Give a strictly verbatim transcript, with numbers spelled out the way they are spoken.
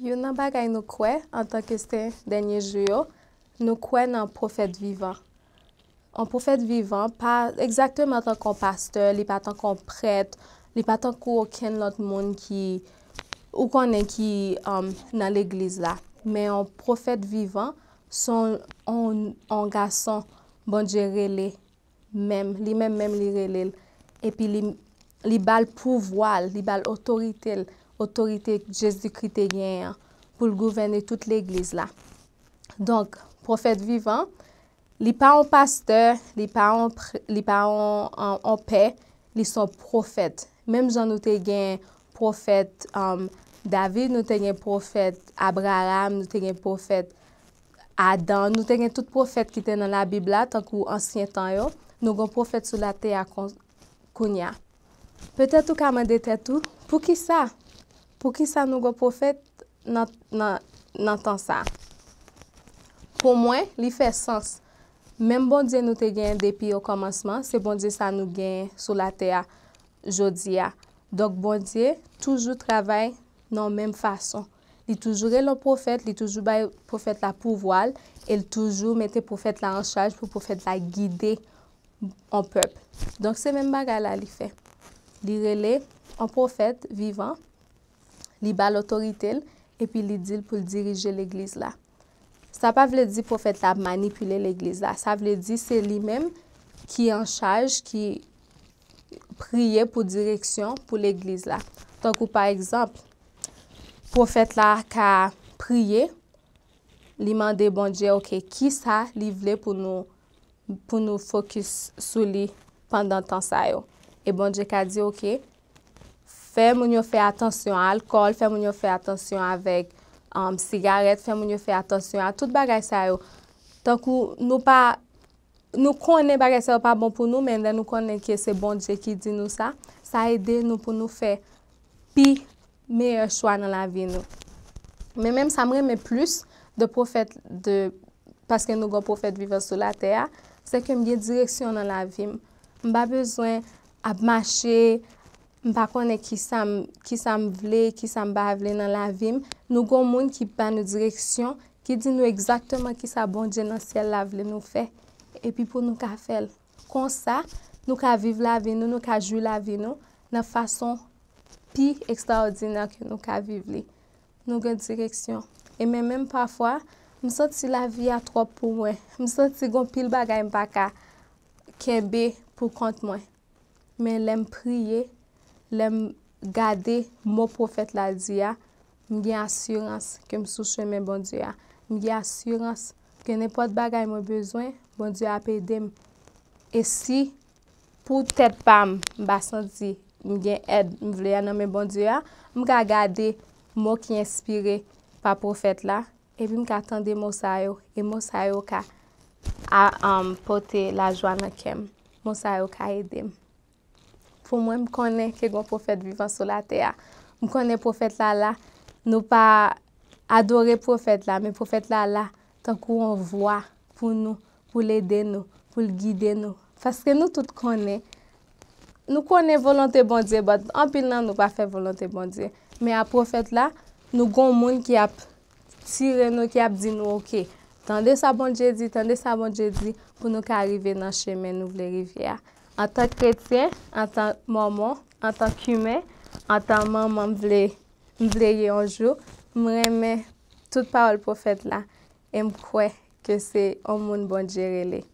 Youn nan bagay nou kwè antanke Sen Dènye Jou yo, nou kwè nan pwofèt vivan. Yon pwofèt vivan, pa egzakteman tankou yon pastè, li pa tankou yon prèt, li pa tankou okenn lòt moun ki, ou konnen ki, um, nan legliz la. Men yon pwofèt vivan, se yon, yon, yon gason Bondye rele menm, li menm menm li rele l. Epi li, li ba l pouvwa l, li ba l otorite l, otorite Jezikri te genyen an, pou l gouvène tout legliz la. Donk, pwofèt vivan, li pa yon pastè, li pa yon, pr- li pa yon, yon, yon pè, li se yon pwofèt. Menm jan nou te gen pwofèt, um, David, nou te gen pwofèt Abraham, nou te gen pwofèt Adan, nou te gen tout pwofèt ki te nan Labib la, tankou ansyen tan yo, nou gen pwofèt sou latè a kon- kounye a. Petèt ou ka mande tèt ou, poukisa? Poukisa nou gen pwofèt nan, nan, nan tan sa? Pou mwen, li fè sans. Menm Bondye nou te genyen depi okòmansman, se Bondye sa nou genyen sou latè a jodi a. Donk, Bondye toujou travay nan menm fason. Li toujou rele yon pwofèt, li toujou bay pwofèt la pouvwa l, e l toujou mete pwofèt la an chaj pou pwofèt la gide yon pèp. Donk, se menm bagay la li fè. Li rele yon pwofèt vivan, li ba l otorite l, epi li di l pou l dirije legliz la. Sa pa vle di pwofèt la ap manipile legliz la. Sa vle di se li menm ki an chaj, ki priye pou direksyon pou legliz la. Tankou pa egzanp, pwofèt la ka priye, li mande Bondye, oke, kisa li vle pou nou, pou nou fokis sou li pandan tan sa yo. E Bondye ka di, oke, fè moun yo fè atansyon a alkòl, fè moun yo fè atansyon avèk, um, sigarèt, fè moun yo fè atansyon a tout bagay sa yo. Tankou nou pa, nou konnen bagay sa yo pa bon pou nou, men lè nou konnen ke se Bondye ki di nou sa, sa ede nou pou nou fè pi meyè chwa nan lavi nou. Men menm sa m renmen plis de pwofèt, de, paske nou gen pwofèt vivan sou latè a, se ke m gen direksyon nan lavi m. M pa bezwen ap mache, m pa konnen kisa m, kisa m vle, kisa m pa vle nan lavi m. Nou gen yon moun ki ba nou direksyon, ki di nou egzakteman kisa Bondye nan syèl la vle nou fè, epi pou nou ka fè l. Konsa, nou ka viv lavi nou, nou ka jwi lavi nou nan fason pi ekstraòdinè ke nou ka viv li. Nou gen direksyon. E men menm pafwa, m santi lavi a twòp pou mwen. M santi gon pil bagay m pa ka kenbe pou kont mwen. Men lè m priye, lè m gade mo pwofèt la di a, m gen asirans ke m sou chemen Bondye a. M gen asirans ke nenpòt bagay mwen bezwen, Bondye ap ede m. E si pou tèt pa m, m pa santi m gen èd m vle a nan men Bondye a, m ka gade mo ki enspire pa pwofèt la, epi m ka tande mo sa yo, e mo sa yo ka a, um, pote lajwa nan kè m. Mo sa yo ka ede m. Pou mwen, m konnen ke gen yon pwofèt vivan sou latè a. M konnen pwofèt la la, nou pa adore pwofèt la, men pwofèt la la tankou yon vwa pou nou, pou l ede nou, pou l gide nou. Paske nou tout konnen, nou konnen volonte Bondye, but anpil nan nou pa fè volonte Bondye. Men a pwofèt la, nou gon moun ki ap tire nou, ki ap di nou, oke, tande sa Bondye di, tande sa Bondye di, pou nou ka rive nan chemen nou vle rive a. Antan kretyen, antan mòmon, antan kimen, antan manman m vle, m vle ye yon jou, m renmen tout pawòl pwofèt la, e m kwè ke se yon moun Bondye rele.